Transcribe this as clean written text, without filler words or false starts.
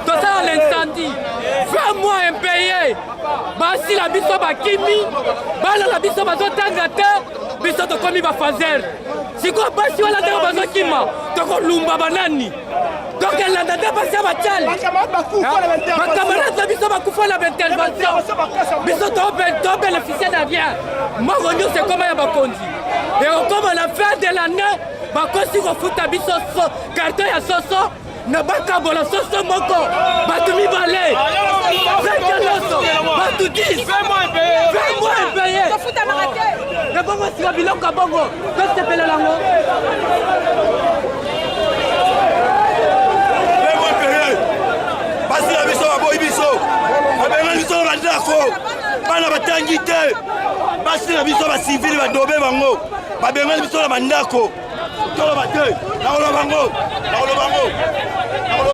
Tosala l'incendie, 20 mois impayé. Basi na biso bakimi, bana na biso bazotanga te, biso tokomi bafazer. Sikoyo basi wana ndenge bazokima, tokolumba banani? Tokelanda nde basi ya bacale, bakamarade na biso bakufa na baintervention, biso tobénéficie na rien. Mbongo nyonso ekoma ya bakonzi, ekokoma na fin de l'année bakosi kofuta biso carton ya soso na bakabola soso moko bato mibale, fete nyonso bato 10, 20 mois impayé. Ebongo sika biloko ya bongo tosepelela yango. Basi na biso baboyi biso, babengani biso na bandako, bana batangi te. Basi na biso basivili badobe bango, babengani biso na bandako. Toloba te, nakoloba bango, nakoloba bango.